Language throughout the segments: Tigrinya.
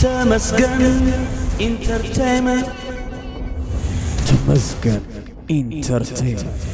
ተመስገን ኢንተርቴይመንት። ተመስገን ኢንተርቴይመንት።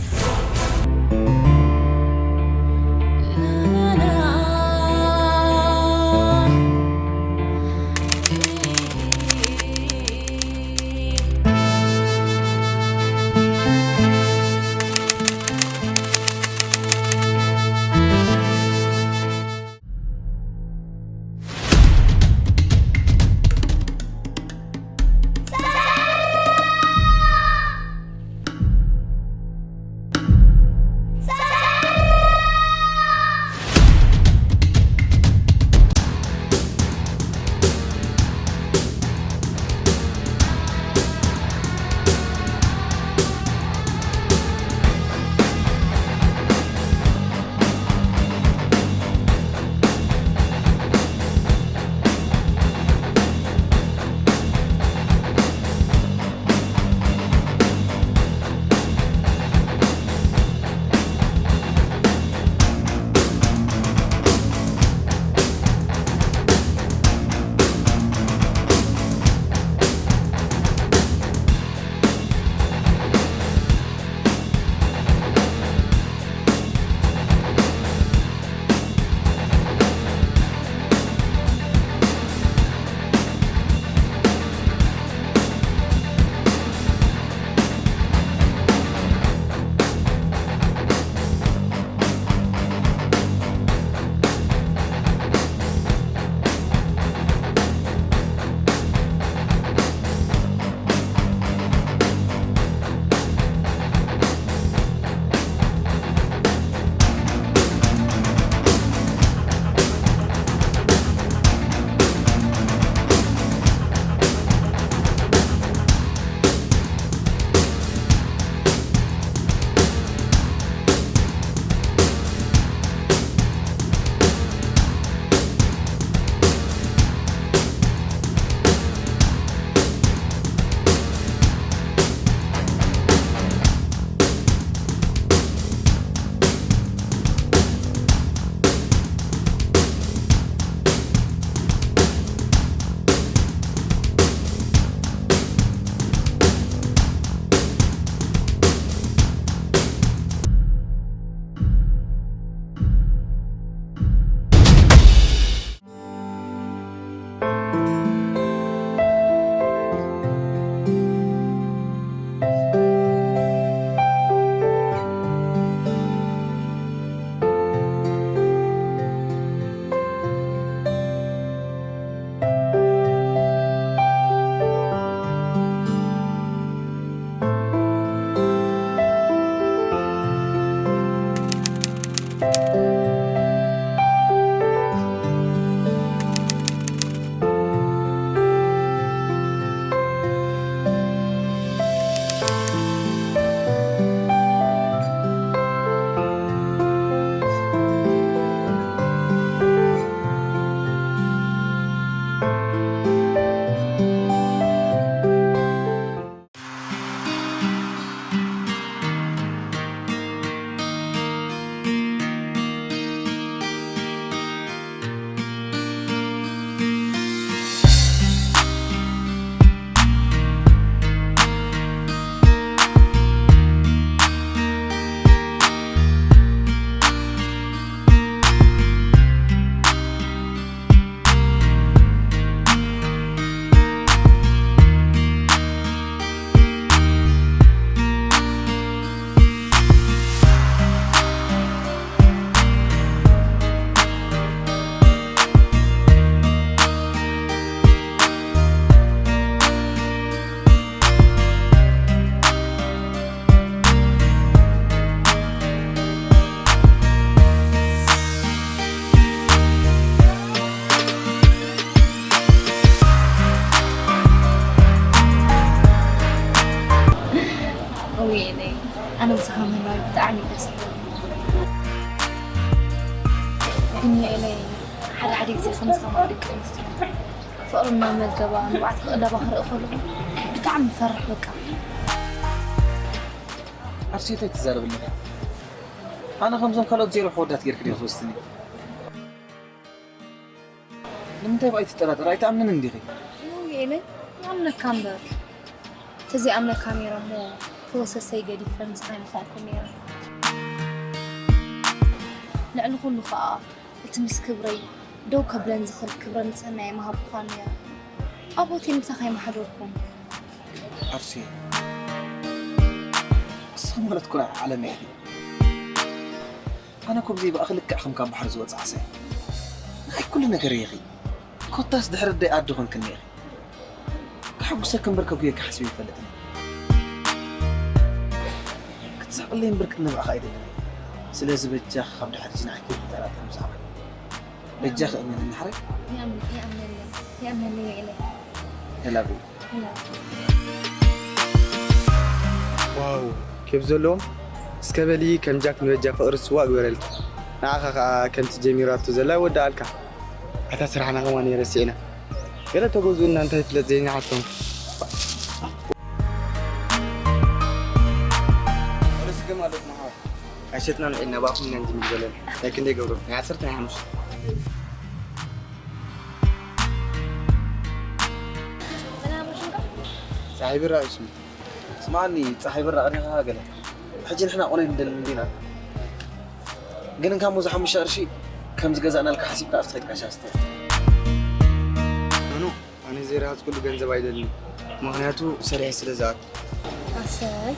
እውይ፣ እኔ ኣነ ምሳኻ ምህላው ብጣዕሚ ደስ ይብል። ግን የእለይ ሓደ ሓደ ግዜ ከም ዝኸማ ደቂ ኣንስትዮ ፍቕሪ እናመገባ ንባዕቲ ክእለባ ክርኢ ከለኹ ብጣዕሚ ይፈርሕ። በቃ ኣርሴቶ ኣይትዛረብ ኣለኻ። ኣነ ከምዞም ካልኦት ዘይረብሑ ወዳት ጌርክ ዲኻ ትወስድኒ? ንምንታይ ብኣይ ትጠራጠር? ኣይትኣምንን እንዲኺ? ይእለ ይኣምነካ እምበር፣ ተዘይኣምነካ ነይረ እሞ፣ ተወሰሰይ ገዲፈ ምስኻ ኣይምኾንኩ ነይረ። ልዕሊ ኩሉ ከዓ፣ እቲ ምስ ክብረይ ደው ከብለን ዝኽእል ክብረ ንጽህና የምሃብኳ ነይረ። ኣብ ሆቴል ምሳኻ ይመሓደርኩም። ኣርሲ፣ ንስኺ ማለት ኩራዕ ዓለም ኢኺ። ኣነ እኮ ብዘይ ብኣኺ ልክዕ ከም ካብ ባሕሪ ዝወጽእ ዓሳ እየ። ንዓይ ኩሉ ነገር ኢኺ። ኮታስ ድሕሪ ኣደይ ኣደ ኮንክኒ ኢኺ። ከሐጉሰኪ እምበር ከጉየኪ ሓሲበ ኣይፈልጥን። ክትስሕቅለይ እምበር ክትነብዕኺ ኣይደልን። ስለዚ በጃኺ ካብ ድሕሪ ሕጂ ንዓይ ከይትጠራጠሪ ብዛዕባ በጃኺ እመንኒ ሓረግ። ይኣምነለይ፣ ይኣምነለይ ይእለ። I love you። ዋው ኬፍ ዘለዎም እስከ በሊ ከም ጃክ ንበጃ ፍቕሪ ስዋ ግበረልኪ ንዓኻ ከዓ ከምቲ ጀሚራቶ ዘላ ይወድኣልካ ኣታ ስራሕና ከማን የረስዕና ገለ ተገዝኡና እንታይ ፍለጥ ዘይናሓቶም ኣይሸጥና ንዒልና ብኣኹም ኢና እንጂ ንግዘለን ናይ ክንደይ ገብሮ ናይ ዓሰርተ ናይ ሓሙሽተ ፀሓይ ብራ እዩ ስሙ ስማዓኒ ፀሓይ ብራ ቀሪኻ ገለ ሕጂ ንሕና ቆልዑ ንደሊ እንዲና ግን እንካ ሞዚ ሓሙሽተ ቅርሺ ከም ዝገዛእናልካ ሓሲብካ ኣብቲ ከድካ ሻስተ ኖኖ ኣነ ዘይረሃፅኩሉ ገንዘብ ኣይደልን ምክንያቱ ሰሪሐ ስለ ዝኣቱ ኣሰይ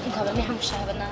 እንካ በኒ ሓሙሽተ ሃበና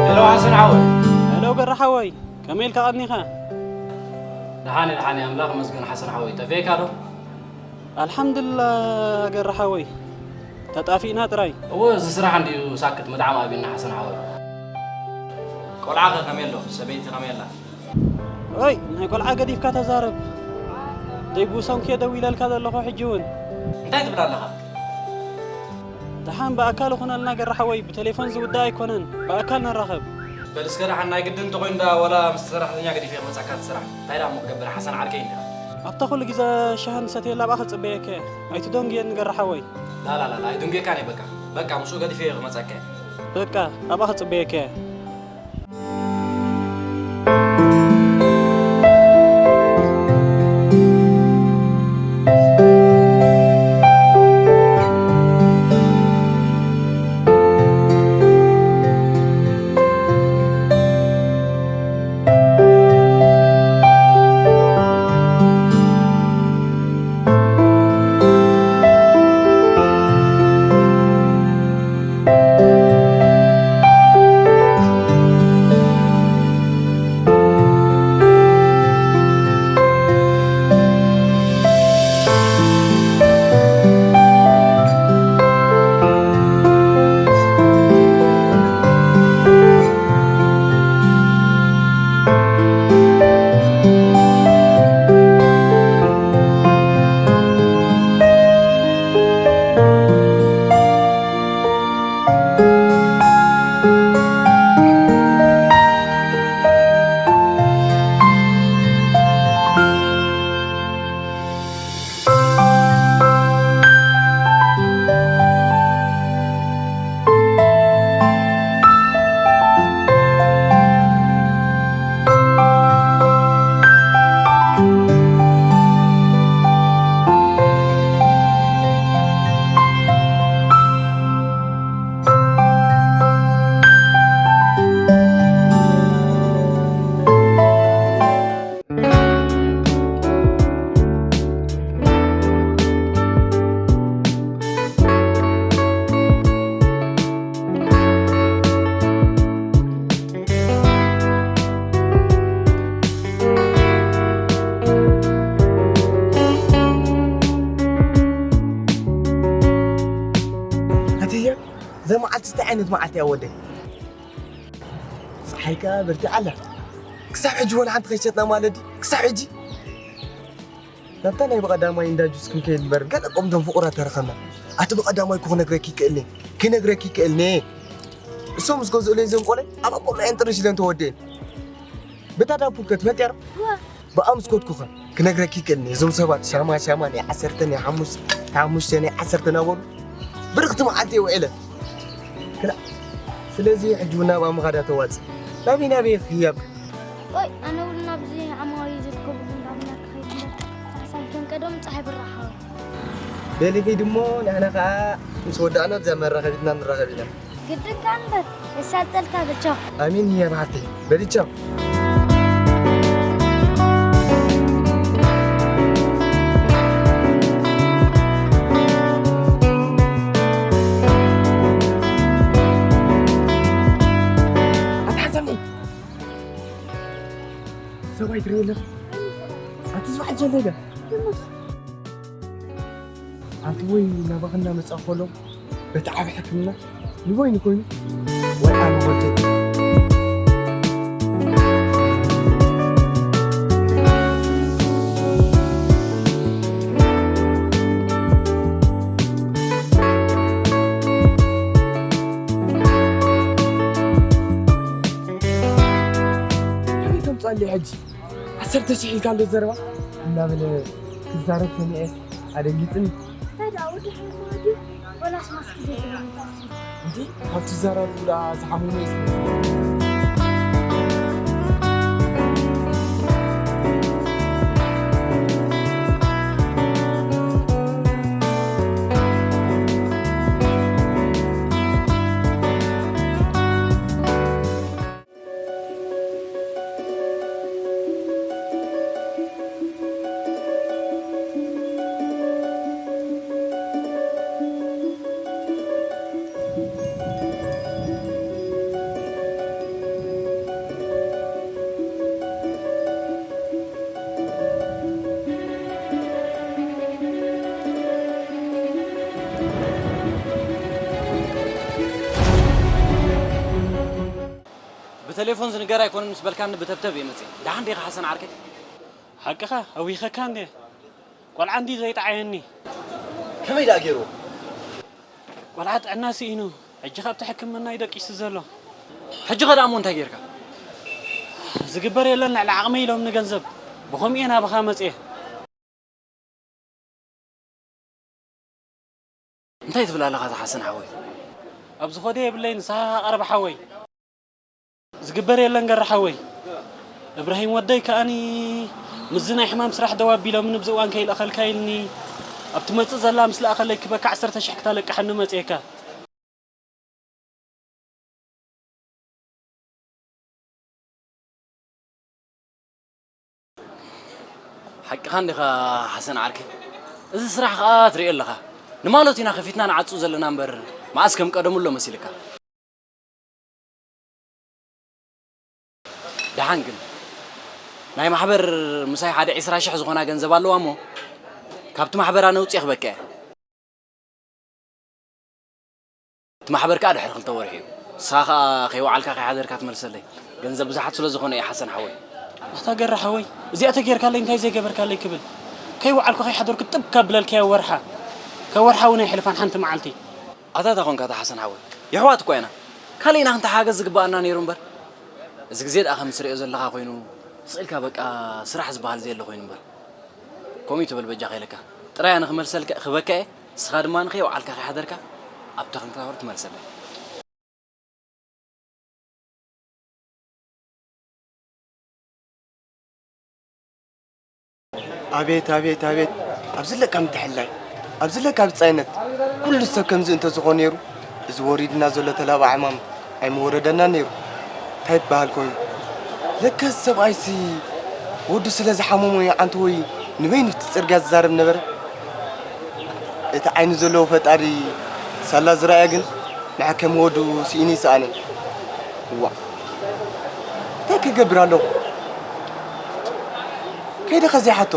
ሄሎ ሓሰን ሓወይ። ሄሎ ገራ ሓወይ፣ ከመይ ኢልካ ቀኒኻ? ደሓነ ደሓነ ኣምላኽ መስገን ሓሰን ሓወይ፣ ጠፊእካ ዶ? ኣልሓምዱላ ገራ ሓወይ፣ ተጣፊእና ጥራይ። እወ እዚ ስራሕ እንድዩ ሳክት ምድዓም ኣብዩና ሓሰን ሓወይ። ቆልዓኸ ከመይ ኣሎ? ሰበይቲ ከመይ ኣላ? ኦይ ናይ ቆልዓ ገዲፍካ ተዛረብ ደይ ብሶንኪ እየ ደዊለልካ ዘለኹ ሕጂ እውን እንታይ ትብል ኣለኻ ደሓን ብኣካል ኹነልና ገራ ሓወይ ብቴሌፎን ዝውዳእ ኣይኮነን ብኣካል ንራኸብ በል እስከ ደሓን ናይ ግድን እንተኾይኑ ዳ ወላ ምስ ሰራሕተኛ ገዲፈ ክመፃካ እቲ ስራሕ እንታይ ዳ እሞ ክገብር ሓሰን ዓርከይ እንዲኻ ኣብታ ኩሉ ግዜ ሻሂ ንሰትየላ ኣብኣ ክፅበየከ ኣይትደንጉየኒ ገራ ሓወይ ላላላላ ኣይድንጉየካን እየ በቃ በቃ ምስኡ ገዲፈ ክመፃካ እየ በቃ ኣብኣ ክፅበየከ እየ ነት መዓልቲ እያ ወደይ። ፀሓይ ከኣ በርቲዓ ኣላ። ክሳብ ሕጂ ወላ ሓንቲ ከይሸጥና ማለት ድዩ? ክሳብ ሕጂ? ናብታ ናይ ብቐዳማይ እንዳ ጁስ ክንከይድ እምበር፣ ገለ ከምቶም ፍቑራት ተረኸብና። ኣቲ ብቐዳማይ እኮ ክነግረኪ ይክእልኒ። ክነግረኪ ይክእልኒ። እሶም ምስ ገዝኡለይ እዞም ቆልዑ፣ ኣብ ኣቦም ኣየን ጥርሽ ኢለን ተወዲአን። በታ ዳፑል ከ ትፈልጥያ ዶ? እወ። ብኣምስኮትኩኸ ክነግረኪ ይክእልኒ። እዞም ሰባት ሻማ ሻማ ናይ ዓሰርተ ናይ ሓሙሽተ፣ ናይ ሓሙሽተ ናይ ዓሰርተ እናበሉ ብርኽቲ መዓልቲ እየ ውዒለ። ክላ-፣ ስለዚ ሕጂ እውን ናብ ኣምኻዳ ተዋጽእ። ናበይ ናበይ ክህያብ? ቆይ፣ ኣነ እውን ናብዚ ዓማዊ ዝርከብሉ እንዳምና ክኸይድ እምበር፣ ሳልከም ቀደም ጸሓይ ብራኻ። በሊ ኺድ እሞ ንሕና ኸኣ ምስ ወዳእና ኣብዛ መራኸቢትና ንራኸብ ኢና። ግድንካ እምበር፣ የሳልጠልካ በል ቻው። ኣሜን ህያብ ሓፍተይ፣ በሊ ቻው። ኣታ ሓሰሚ፣ ሰብኣይ ትርኢ ኣለኻ? ኣቲ ዝበዓል ዘሎ ኢለ። ኣንቲ ወይ ናባኽና መጻእ ከሎ በቲ ዓቢ ሕክምና ንበይኑ ኮይኑ ወልዓ ንወልደ። ኣበይ ከምጽኣለይ ሕጂ? ዓሰርተ ሺሕ ኢልካ ኣሎ ዘረባ እናበለ ክዛረብ ሰሚዐስ ኣደንጊጽኒ። እንታይ ደኣ ወዲ ሓመድ ድዩ? ወላስ ማስክ ዘይገበረ ይመስል? እንዲ ካብ ትዛረቡ ደኣ ዝሓመሙ እዩ ዝመስል። ብቴሌፎን ዝንገር ኣይኮነን ምስ በልካኒ ብተብተብ እየ መፅእ። ደሓን ዲኻ ሓሰን ዓርከይ? ሓቅኻ፣ ኣዊኸካ እንዴ? ቆልዓ እንዲ ዘይጠዓየኒ። ከመይ ደኣ ገይሩ? ቆልዓ ጥዕና ስኢኑ፣ ሕጂ ካብቲ ሕክምና እዩ ደቂሱ ዘሎ። ሕጂ ኸ ደኣ እሞ እንታይ ጌርካ? ዝግበር የለን፣ ልዕሊ ዓቕመይ ኢሎምኒ ገንዘብ። ብኸምኡ እየ ናባኻ መፅየ። እንታይ ትብል ኣለኻ እታ ሓሰን ሓወይ? ኣብ ዝኸዶ የብለይ ንስኻ ቀረብ ሓወይ። ዝግበር የለን ገራ ሓወይ። እብራሂም ወደይ ከኣኒ ምስዚ ናይ ሕማም ስራሕ ደው ኣቢሎምኒ ብዚ እዋን ከይልእኸልካ ኢልኒ። ኣብ ትመጽእ ዘላ ምስ ለኣኸለይ ክበካ ዓሰርተ ሽሕ ክታለቅሓኒ መጽኤካ። ሓቅኻ እንዲኻ ሓሰን ዓርከይ። እዚ ስራሕ ኸኣ ትሪኦ ኣለኻ። ንማሎት ኢና ከፊትና ንዓጹ ዘለና እምበር መኣስ ከም ቀደሙ ኣሎ መሲልካ። ደሓን ግን ናይ ማሕበር ምሳይ ሓደ ዕስራ ሽሕ ዝኾና ገንዘብ ኣለዋ እሞ ካብቲ ማሕበራ ነውጽእ ክበካ እየ። እቲ ማሕበር ከኣ ድሕሪ ክልተ ወርሒ እዩ። ንስኻ ከኣ ከይወዓልካ ከይሓደርካ ትመልሰለይ። ገንዘብ ብዙሓት ስለ ዝኾነ እዩ ሓሰን ሓወይ። ኣታ ገራ ሓወይ፣ እዚኣ ተጌርካለይ እንታይ ዘይገበርካለይ ክብል። ከይወዓልኩ ከይሓደርኩ ጥብ ካብ ብለልካዮ ወርሓ። ካብ ወርሓ እውን ኣይሕልፋን ሓንቲ መዓልቲ። ኣታ እንታይ ኮንካ እታ ሓሰን ሓወይ? የሕዋት እኳ ኢና። ካልእ ኢና ክንተሓጋገዝ ዝግበኣና ነይሩ እምበር። እዚ ግዜ ደኣ ከም ትርእዮ ዘለኻ ኮይኑ ስቕ ኢልካ በቃ ስራሕ ዝበሃል ዘየለ ኮይኑ እምበር። ከምኡ ትበል በጃኻ ኢለካ። ጥራይ ኣነ ክመልሰልካ ክበካ እየ። ንስኻ ድማ ንኸይወዓልካ ከይሓደርካ ኣብታ ክንክራኹር ትመልሰለይ። ኣቤት ኣቤት ኣቤት፣ ኣብዚ ለካ ምትሕልላይ፣ ኣብዚ ለካ ብጻይነት። ኩሉ ሰብ ከምዚ እንተዝኾን ነይሩ፣ እዚ ወሪድና ዘሎ ተላባ ዕማም ኣይምወረደናን ነይሩ። እንታይ ይበሃል ኮይኑ? ለካ እዚ ሰብኣይሲ ወዱ ስለ ዝሓመሞ ይዓንቱ ወይ ንበይኑ እቲ ጽርግያ ዝዛረብ ነበረ። እቲ ዓይኒ ዘለዎ ፈጣሪ ሳላ ዝረኣየ ግን መሐከሚ ወዱ ስኢኑ ይሰኣንን። እዋእ፣ እንታይ ክገብር ኣለኹ? ከይደ ከ ዘይሓቶ?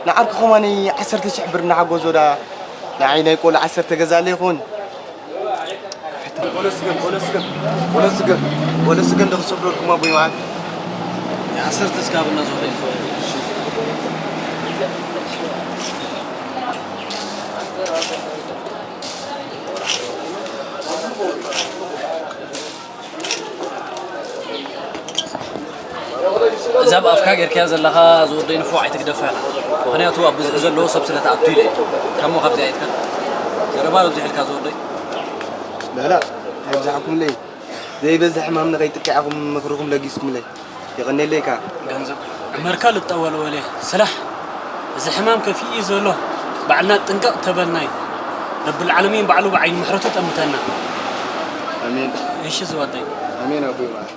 ንዓርኪ ኸማኒ ዓሰርተ ሽሕ ብር እናሓገዞ ደኣ ንዓይ ናይ ቆልዑ ዓሰርተ ገዛለይ ይኸውን? ሕቶ ቆሎ ስገም፣ ቆሎ ስገም፣ ቆሎ ስገም፣ ቆሎ ስገም ዶ ክሰፍረልኩም ኣቦይ መዓል? ዓሰርተ ስጋብ እናዞረ ይፈ-፣ እዛ ኣብ ኣፍካ ጌርካያ ዘለኻ ዝወደይ ንፉዕ ኣይትግደፋ ኢኻ። ምኽንያቱ ኣብ ግዝኢ ዘለዎ ሰብ ስለ ትኣቱ ኢለ እየ። ካሞ ካብዚኣ ኢድካ ዘረባ ዶ ኣብዚሕ ኢልካ ዝወደይ? ላላ፣ ኣይብዛሕኩምለይ። ዘይበዝሕ ሕማም ንኸይጥቅዓኹም ምኽርኹም ለጊስኩምለይ። የቐኔለይ ከኣ። ገንዘብ ዕመርካ ልጠወልወለ ስራሕ። እዚ ሕማም ከፊኡ እዩ ዘሎ። ባዕልና ጥንቀቕ ተበልናይ። ረብል ዓለሚን ባዕሉ ብዓይኒ ምሕረቱ ጠምተና። ኣሜን። እሺ ዝወደይ። ኣሜን ኣቦይ መዓል።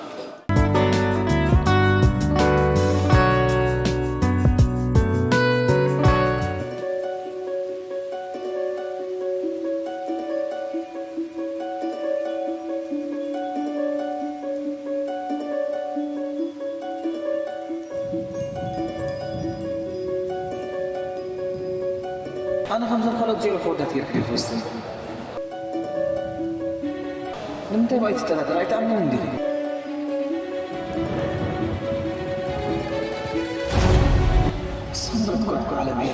ኣነ ከምዞም ካልኦት ዜሮ ክወዳት ጌርካ ዲኻ ትወስድ? ንምንታይ ብኣይ ትጠራጠር? ኣይትኣምንን እንዲኻ? ንስኻ ንብረት እኮ ዓለም እያ።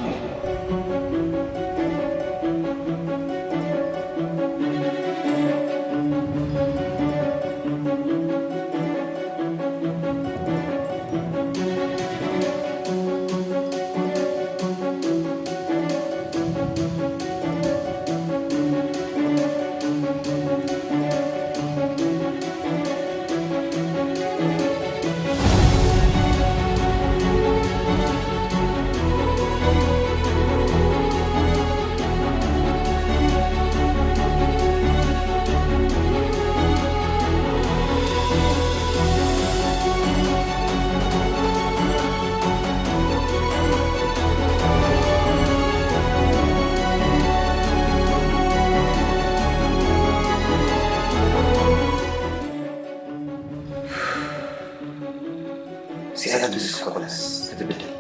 እዚኣ ብዙሕ ኮነስ ክትብድል።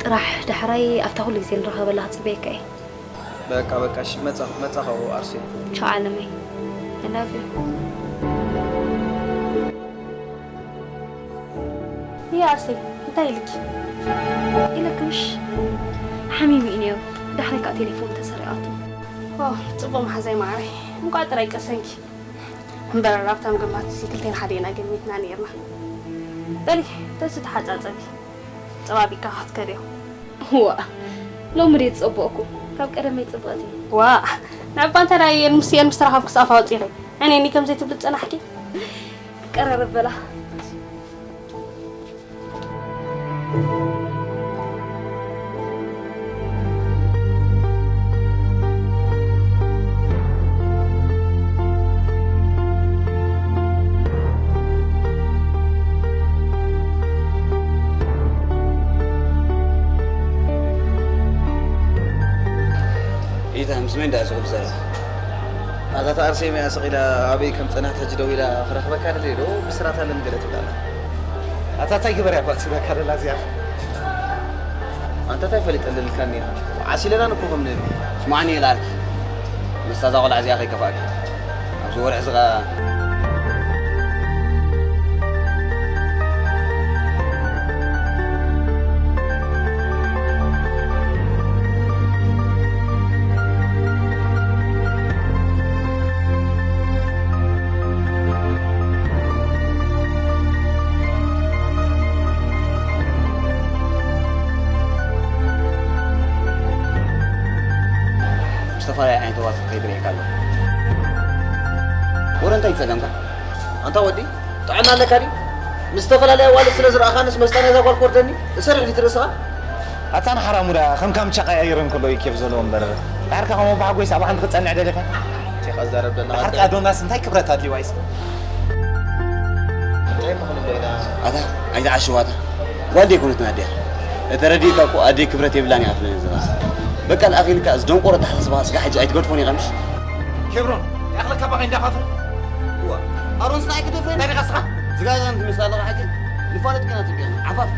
ስራሕ ዳሕራይ ኣብታ ኩሉ ግዜ ንራኸበላ ክጽበየካ እየ። በቃ በቃ፣ እሺ፣ መጻ መጻ፣ ካብኡ ኣርሴ። ቻው ዓለመይ። I love you። ይህ ኣርሴ፣ እንታይ ኢልኪ? ኢለክምሽ፣ ሓሚሙ እዩ ነይሩ። ዳሕራይ ከዓ ቴሌፎን ተሰሪቓቱ። ኦ፣ ጽቡቕ መሓዛይ ማዕረይ። እንቋዕ ጥራይ ቀሰንኪ። እምበር ኣብታ ምግማት ክልቴና ሓደ ኢና ገሚትና ነይርና። በሊ፣ ተሲ ተሓጻጸቢ። ጸባቢካ ክትከድዮ። ዋእ፣ ሎሚ ድየ ዝጸበቕኩ? ካብ ቀደመይ ጽብቕቲ። ዋእ፣ ንዕባ እንታይ ደኣ የን ምስ የን ምስ ተራኸብኩ ኣፋ ኣውጺኺ። ዕኔኒ ከም ዘይትብሊ ዝጸናሕኪ። ክቀራረብ በላ። ኢታ ምስ መን ደኣ ስቕ ብዘላ? ኣታ እታ ኣርሴማ እያ ስቕ ኢላ ኣበይ ከም ጸናሕቲ ሕጂ ደው ኢላ ክረኽበካ ደልየ ዶ ብስራት ኣለኒ ገለ ትብላ ኣላ? ኣታ እንታይ ግበር እያ እኳ ትብለካ ደላ እዚኣ? ኣንታ እንታይ ፈሊጠ ኣለልካኒ ኢኻ? ዓሲለናን እኮ ከም ንብል። ስማዕኒ ኢላ ኣርኪ። ምስታ እዛ ቆልዓ እዚኣ ከይከፋእኪ። ኣብዚ ወርሒ እዚ ኸኣ ብዝተፈላለየ ዓይነት ዋት ከይድርእየካ ኣለኹ። ወረ እንታይ ጸገምካ? ኣንታ ወዲ፣ ጥዕና ኣለካ ድዩ? ምስ ዝተፈላለያ ኣዋልድ ስለ ዝረኣኻንስ መስጣ ናይዛ ጓል ክወርደኒ? እሰር ድሕሪት ርእስኻ? ኣታ ንሓራሙ ደኣ ከም ካምቻ ቀያይሩ እንከሎ እዩ ኬፍ ዘለዎ እምበር። ዳሕርካ ከም ኣቦ ሓጎይስ ኣብ ሓንቲ ክጸንዕ ደሊኻ? እንታይ ኢኻ ትዛረብ ዘለኻ? ዳሕርካ ኣዶናስ እንታይ ክብረት ኣድልይዋ እዩ? እንታይ ምኽንሎ ኢና? ኣታ ኣይትዓሽው ኣታ። ጓል ደይኮነትን ኣዲኣ። ተረዲእካ እኮ ኣደይ ክብረት የብላን እያ ትብለኒ ዘለኻ። በቃ ልኣኺ ኢልካ እዚ ደንቆሮ ኣተሓሳስባኻ ስጋዕ ሕጂ ኣይትገድፎን ኢኻ ምሽ? ኬብሮን፣ ይኣኽለካ ባኻ እንዳፋፍር። እዋ፣ ኣሮን ስኻ ኣይክደፍረን እንታይ ዲኻ ስኻ? ዝጋጋ እንትመስል ኣለኻ ሕጂ? ንፋለጥ ጌና ጽቢቕና። ዓፋፍ።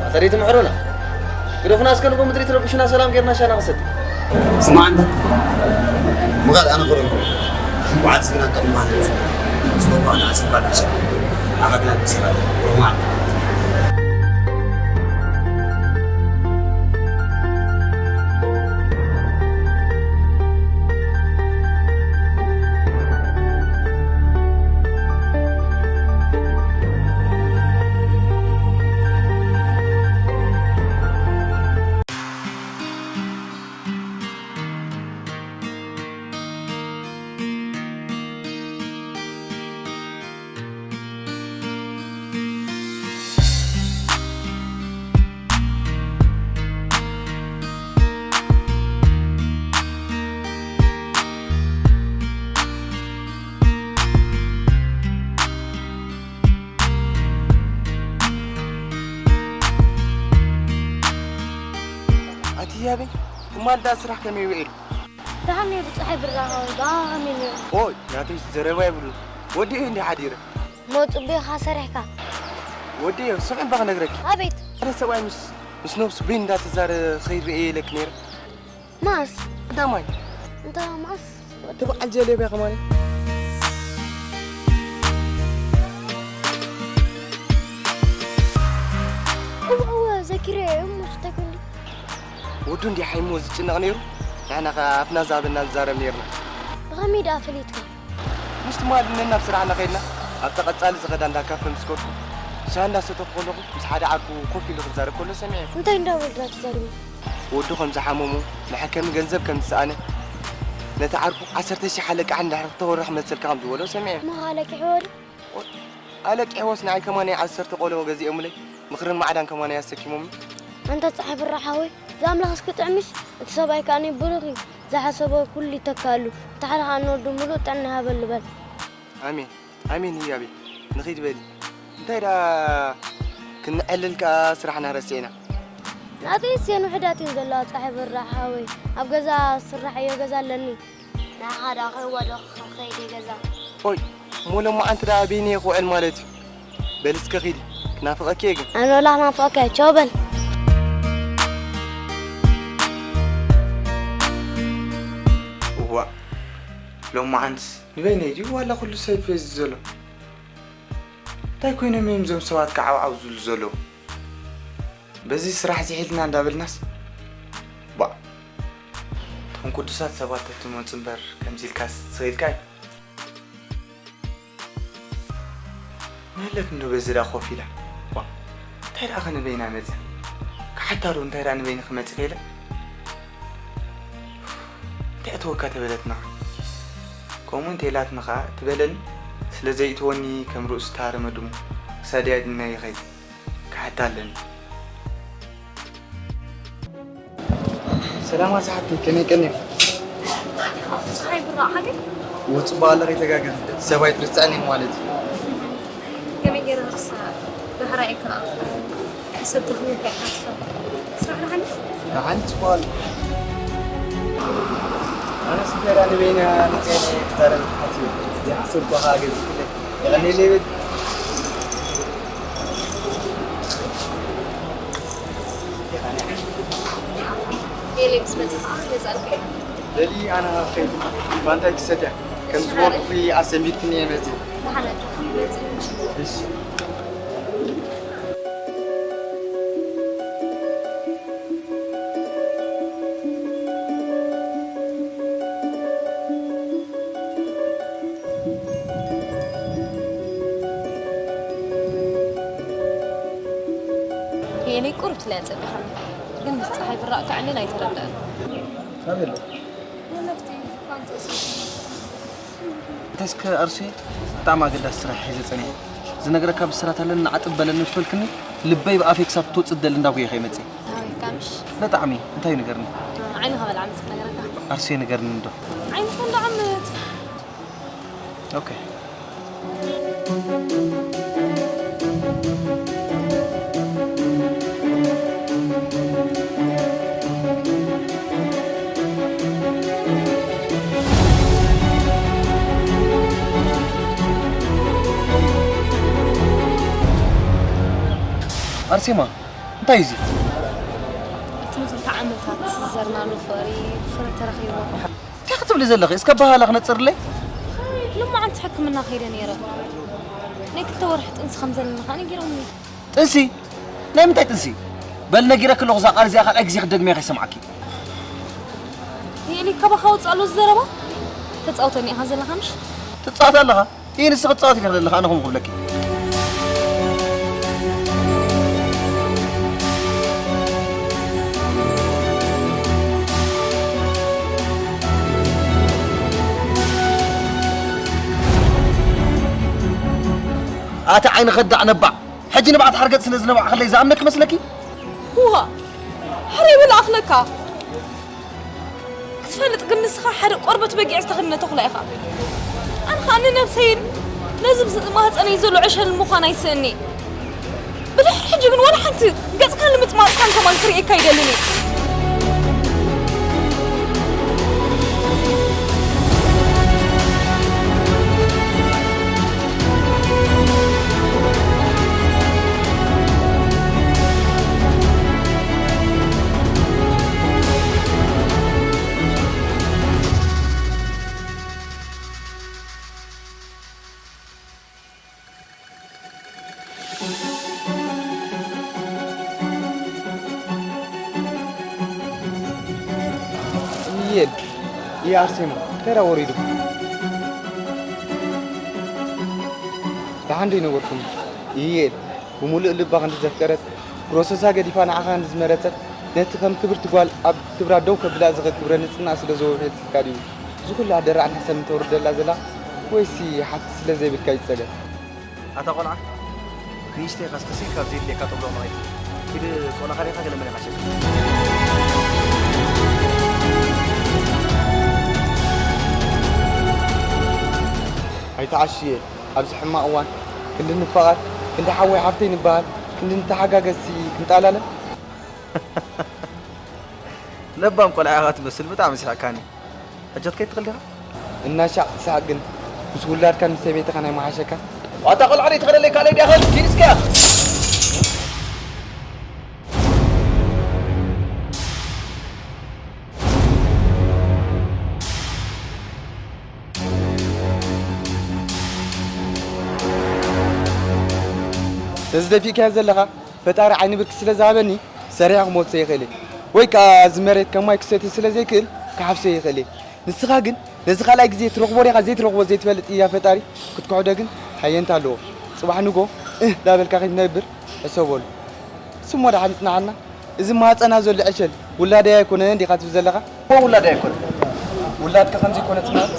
ኣታ ደይ ትምሕሩና። ግደፉና እስከ ንጎ ምድሪ ትረብሹና ሰላም ጌርና ሻና ክሰቲ። ስማዕ እንተ። ምኻድ ኣነ ክረጉ። ውዓት ስግና ጥቕሚ ማለት እዩ። ዝጎባ ንዓስብ ካልእ ሰብ። ኣቐግና ንሰራ። ሮማን። ኣቲ ህያበይ፣ ትማል ደኣ ስራሕ ከመይ ውዒሉ? ደሓን ነይሩ፣ ጸሓይ ብራኸ ደኣ ከመይ ነይሩ? ኦይ፣ ናተይ ዘረባ የብሉን። ወዲኤ እንዲየ ሓዲረ። እሞ ጽቡቕ ኢኻ ሰሪሕካ። ወዲኤ፣ ስምዒ እባ ክነግረኪ። ኣቤት። ሓደ ሰብኣይ ምስ፣ ምስ ነብሱ በይኑ እንዳተዛረበ ክኸይድ ርእየ ኢለኪ ነይረ። መኣስ? ቀዳማይ። እንተ መኣስ? እቲ በዓል ጀሌብያ ከማን። እወ፣ እወ፣ ዘኪረዮ እሞ እንታይ ኮን ድዩ? ወዱ እንዲዩ ሓይምዎ ዝጭነቕ ነይሩ፣ ንሕና ኸኣ ኣፍና ዝሃበና ንዛረብ ነይርና። ብኸመይ ደኣ ፈሊጥካ? ምስ ትማሊ ነናብ ስራሕና ኸይድና፣ ኣብታ ቀጻሊ ዝኸዳ እንዳ ካፈ ምስ ከድኩ፣ ሻሂ እንዳሰተኹ ከለኹ፣ ምስ ሓደ ዓርኩ ኮፍ ኢሉ ክዛረብ ከሎ ሰሚዐ። እንታይ እንዳበልካ ትዛረብ? ወዱ ከም ዝሓመሙ፣ መሐከሚ ገንዘብ ከም ዝሰኣነ፣ ነቲ ዓርኩ ዓሰርተ ሺሕ ኣለቃሕ እንድሕር ክተወርሕ መሰልካ ከም ዝበሎ ሰሚዐ። እሞ ኣለቂሕዎ ድዩ? ኣለቂሕዎስ ንዓይ ከማን ዓሰርተ ቆሎ ገዚኦምለይ፣ ምኽርን ማዕዳን ከማን ኣሰኪሞምኒ። ኣንታ ጸሓይ ብራ ሓወይ፣ ዝኣምላኽ እስኪ ጥዕምሽ፣ እቲ ሰብኣይ ከኣ ብሩኽ እዩ፣ ዝሓሰቦ ኩሉ ይተካኣሉ፣ እቲ ሓደ ከኣ ንወዱ ምሉእ ጥዕና ይሃበሉ በል። ኣሜን፣ ኣሜን ህያበይ፣ ንኺድ በሊ። እንታይ ደኣ ክንዕልል ከኣ ስራሕና ረሲዕና። ናተይስ እየን ውሑዳት እየን ዘለዋ ጸሓይ ብራ ሓወይ፣ ኣብ ገዛ ዝስራሕ እዮ ገዛ ኣለኒ። ንዓኻ ደኣ ከይዋደኹ ከይደ ገዛ። ኦይ፣ እሞ ሎማዓንቲ ደኣ በይነይ ክውዕል ማለት እዩ። በል እስከ ኺዲ፣ ክናፍቐኪ እየ ግን። ኣነ ወላ ክናፍቐካ እየ፣ ቻው በል። ሎማዓንትስ ንበይነይ ድዩ ዋላ ኩሉ ሰብ ፌዝ ዘሎ? እንታይ ኮይኖም እዮም እዞም ሰባት ክዓውዓው ዝብሉ ዘለዉ? በዚ ስራሕ ዝሒልና እንዳበልናስ፣ ባ፣ እቶም ቅዱሳት ሰባት ተትመፁ እምበር ከምዚ ኢልካስ ስቕ ኢልካ እዩ። ንህለት እንዶ በዚ ደኣ ኮፍ ኢላ። ዋ፣ እንታይ ደኣ ከ ንበይና መጽያ? ክሓታ ዶ እንታይ ደኣ ንበይኒ ክመጽእ ኢለ? እንታይ እተወካ ተበለትና? ከምኡ እንተ ኢላትና ኸኣ ትበለኒ፣ ስለ ዘይእትወኒ ከም ርእሱ ተሃረመ ድሙ ክሳደይ ኣድነ ይኸይድ። ክሓታ ኣለኒ። ሰላም ኣዛ ሓብተይ፣ ከመይ ቀኒኺ? ፀሓይ ብራቕ ሓገይ? ወ፣ ፅቡቕ ኣለኺ፣ ተጋገ። ሰብ ኣይትርስዕን እዩ ማለት እዩ። ከመይ ገይረ ክርሳዕ? ዳሕራይ ከኣ ሰብ ተኽብር ከይሓስኻ። ስራሕ ደሓን እዩ? ደሓን፣ ፅቡቕ ኣሎ። ኣነስ እንተ ደኣ ንበይና ንፀይነ ክዛረብ ሓሲበ። ዘይሓሰብኩ ከዓ ገዚእክለይ። የቐንየለይ በል። ሜሊ ምስ መጽእ ከዓ ገዛልኩ እየ። ደሊ ኣነ ከይድ ፋንታይ ክሰትያ ከም ዝበልኩኺ ኣሰንቢድክኒ እየ መጽእ። ብሓላል መጽእ። እሺ። የኔ ቁሩብ ትለያ ጸቢኻኒ፣ ግን ምስ ጸሓይ ብራቕ ክዕልል ኣይተረድኣን። ኣበሎ? መለፍቲ ፋንታሲ። እንተስከ ኣርሲ ብጣዕሚ ኣገዳሲ ስራሕ ሒዘ ጸኒሐ። ዝነግረካ ብስራት ኣለኒ፣ ንዓጥብ በለኒ ምስ በልክኒ፣ ልበይ ብኣፈይ ክሳብ ትወጽእ ትደሊ እንዳጉየ ከይመጽእ። ኣበይ ካምሽ? ብጣዕሚ፣ እንታይ እዩ ንገርኒ? ዓይንኻ በል ዓመት ክነግረካ። ኣርሲ ንገርኒ እንዶ። ዓይንኻ እንዶ ዓመት። ኦኬ። ኣርሴማ፣ እንታይ እዩ እዚ? እቲ ንኽልተ ዓመታት ዝዘርናሉ ፍቕሪ ፍረ ተረኺቡ። እንታይ ክትብሊ ዘለኺ? እስከ ኣበሃህላ ክነጽርለይ። ሎማዓንቲ ሕክምና ከይደ ነይረ። ናይ ክልተ ወርሒ ጥንሲ ከም ዘለኒ ከኣ ነጊሮምኒ። ጥንሲ? ናይ ምንታይ ጥንሲ? በል ነጊረኪ ኣለኹ፣ እዛ ቃል እዚኣ ካልኣይ ግዜ ክትደግምያ ከይሰምዓኪ። የእሊ ካባኻ ውፅእ ኣሎ እዚ ዘረባ? ተጻውተኒ ኢኻ ዘለኻ ምሽ? ትጻወት ኣለኻ? ይህ ንስኺ ትጻወት ኢኻ ዘለኻ፣ ኣነ ከምኡ ክብለኪ። ኣቲ ዓይኒ ከዳዕ ነባዕ፣ ሕጂ ንብዓት ሓርገጽ ስለ ዝነባዕክለይ ዝኣምነኪ መስለኪ? ዋ፣ ሕረይ በል ኣኽለካ። ክትፈልጥ ግን ንስኻ ሓደ ቆርበት በጊዕ ዝተኸድነ ተኹላ ኢኻ። ኣነ ኸኣ ንነብሰይን ነዚ ምስ ማህፀነይ ዘሎ ዕሸልን ምዃን ኣይስእኒ። ብድሕሪ ሕጂ ግን ወላ ሓንቲ ገጽካ ንምጥማጥካን ከማን ክርእየካ ኣይደልን እየ። ኢየል፣ ኢየ ኣርሴማ፣ ተራ ወሪዱ። ደሓን ዶ ይነበርኩም? ኢየል፣ ብምሉእ ልባ ክንዲ ዘፍቀረት፣ ፕሮሰሳ ገዲፋ ንዓኻ ክንዲ ዝመረጸት፣ ነቲ ከም ክብርቲ ጓል ኣብ ክብራ ደው ከብላ ዝኽእል ክብረ ንጽህና ስለ ዘውሕደልካ ድዩ? እዚ ኩሉ ኣደራዕን ሕሰምን ተውርደላ ዘላ? ወይሲ ሓፍቲ ስለ ዘይብልካ እዩ ጸገም? ኣታ ቆልዓ፣ ንእሽተይ ኢኻስ ከሲብካ ኣብ ዘየድልየካ ጥብሎቕ ንኸይድ። ኪድ ቆላኻ ዲኻ ገለ መለ ኢኻ ሸክ። ኣይትዓሽየ፣ ኣብዚ ሕማቕ እዋን ክንዲ ንፋቐር፣ ክንዲ ሓወይ ሓፍተይ ንበሃል፣ ክንዲ ንተሓጋገዝሲ ክንጣላለ። ለባም ቆልዓ ኢኻ ትመስል፣ ብጣዕሚ ስሒቕካኒ። ሕጂ ክትከይድ ትኽእል ዲኻ? እናሻዕ ክትስሕቕ ግን፣ ምስ ውላድካን ምስ ሰበይትኻን ኣይመሓሸካን? ዋታ ቆልዓ ደይ ትኸደለይ ካልኣይ ዲኻ? ኪድ እስከ። ነዚ ደፊእካዮ ዘለኻ ፈጣሪ ዓይኒ ብርኪ ስለ ዝሃበኒ ሰሪሐ ክመልሶ ይኽእል እየ። ወይ ከኣ እዚ መሬት ከም ማይ ክሰትዮ ስለ ዘይክእል ክሓፍሶ ይኽእል እየ። ንስኻ ግን ነዚ ካልኣይ ግዜ ትረኽቦ ዲኻ ዘይትረኽቦ ዘይትፈልጥ እያ ፈጣሪ ክትክሕዶ ግን ሃየንታ ኣለዎ። ጽባሕ ንጎ እህ ዳበልካ ከይትነብር ሕሰበሉ። ስሞ ደሓን ጽናሓልና። እዚ ማህጸና ዘሎ ዕሸል ውላደይ ኣይኮነን ዲኻ ትብል ዘለኻ? እሞ ውላደይ ኣይኮነን። ውላድካ ከም ዘይኮነ ትምዕል?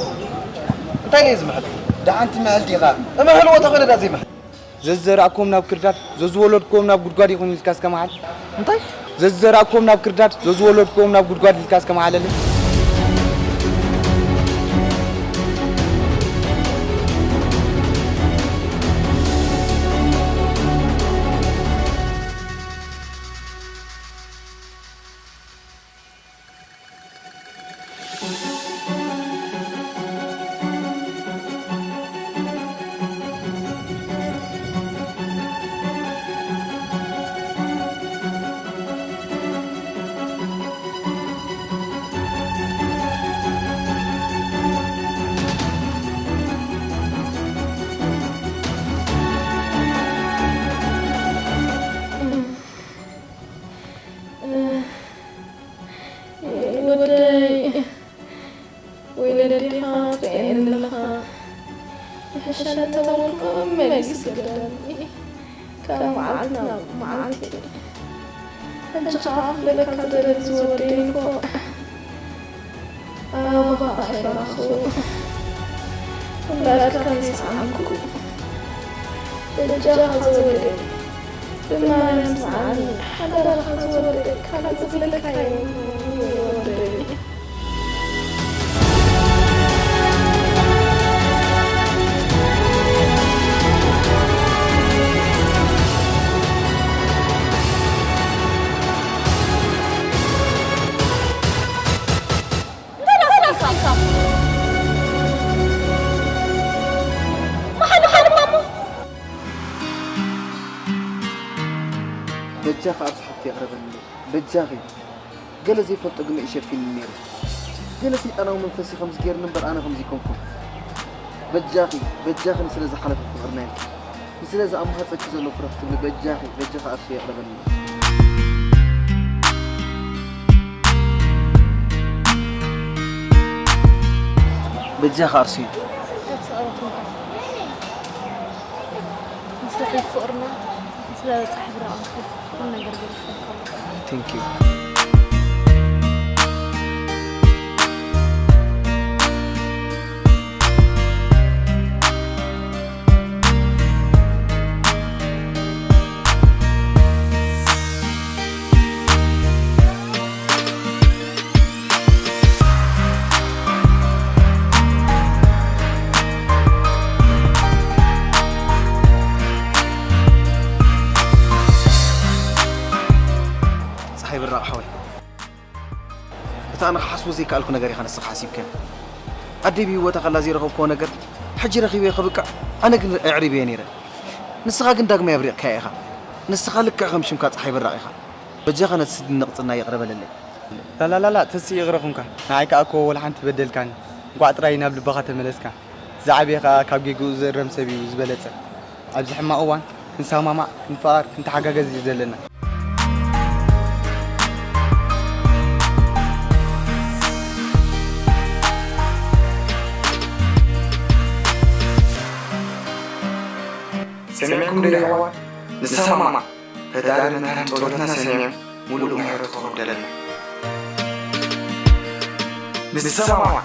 እንታይ ኢለ ዝምዕል? ደሓን ትምዕል ዲኻ? እምዕልዎ ተኾይነ ዳ ዘይምዕል? ዘዝዘራእክዎም ናብ ክርዳድ ዘዝወለድክዎም ናብ ጉድጓድ ይኹን ኢልካ እስከ መሓል። እንታይ? ዘዝዘራእክዎም ናብ ክርዳድ ዘዝወለድክዎም ናብ ጉድጓድ ኢልካ እስከ መሓለለይ። ወደይ ወይ ነዴኻ ትርእየኒ ኣለኻ። ይሕሸኒ ተበልኩ መሊሱ ገደለኒ። ካብ መዓልቲ ናብ መዓልቲ። ሕጂ ኸዓ ክብለካ ዝደሊ ዝወደይ እኮ ኣባኻ ኣይረኣኹ። ውላድካ ምስዓምኩ። በጃኻ ዝወደይ ብማርያም ስምዓኒ። ሓደራኻ ዝወደይ ካልእ ዝብለካ የብለይን ወደይ። በጃኺ ኣብዚ ሓፍቲ የቕረበኒ በጃኺ። ገለ ዘይፈልጦ ግመ እዩ ሸፊኑኒ ነይሩ። ገለ ሰይጣናዊ መንፈስ እዩ ከምዚ ገይሩኒ እምበር ኣነ ከምዚ ኣይኮንኩን። በጃኺ በጃኺ ንስለ ዝሓለፈ ፍቕርና ኢልኪ ንስለ ዝኣማህፀኪ ዘሎ ኩረት ትብሊ በጃኺ በጃኺ ኣርሱ የቕረበኒ። በጃኺ ኣርሱ። ምስ ልዕሊ ፍቕርና ስለ በጻሕ ብራቕ ንኽእል ኩሉ ነገር ገዲፈ። Thank you። ጸሓይ ብራቕ ሓወይ፣ እቲ ኣነ ክሓስቦ ዘይከኣልኩ ነገር ኢኻ ንስኻ ሓሲብካዮ። ኣደይ ብህይወታ ከላ ዘይረኸብክዎ ነገር ሕጂ ረኺበዮ ከብቅዕ ኣነ ግን ኣዕሪበዮ ነይረ። ንስኻ ግን ዳግማይ ኣብሪቕካዮ ኢኻ። ንስኻ ልክዕ ከም ሽምካ ጸሓይ ብራቕ ኢኻ። በጃኻ ነቲ ስዲ ንቕጽና ይቕረ በለለይ። ላላላላ ተስእ ይቕረ ኹንካ። ንዓይ ከኣ እኮ ወላ ሓንቲ በደልካኒ። እንቋዕ ጥራይ ናብ ልብኻ ተመለስካ። እቲ ዝዓበየ ከኣ ካብ ጌግኡ ዝእረም ሰብ እዩ ዝበለጸ። ኣብዚ ሕማቕ እዋን ክንሰማማዕ፣ ክንፈቓር፣ ክንተሓጋገዝ እዩ ዘለና። ሰሚዕኩም ዶ የሕዋት? ንሰማማዕ። ፈጣሪ መታን ጸሎትና ሰሚዑ ምሉእ ምሕረቱ ከውርደለና። ንሰማማዕ።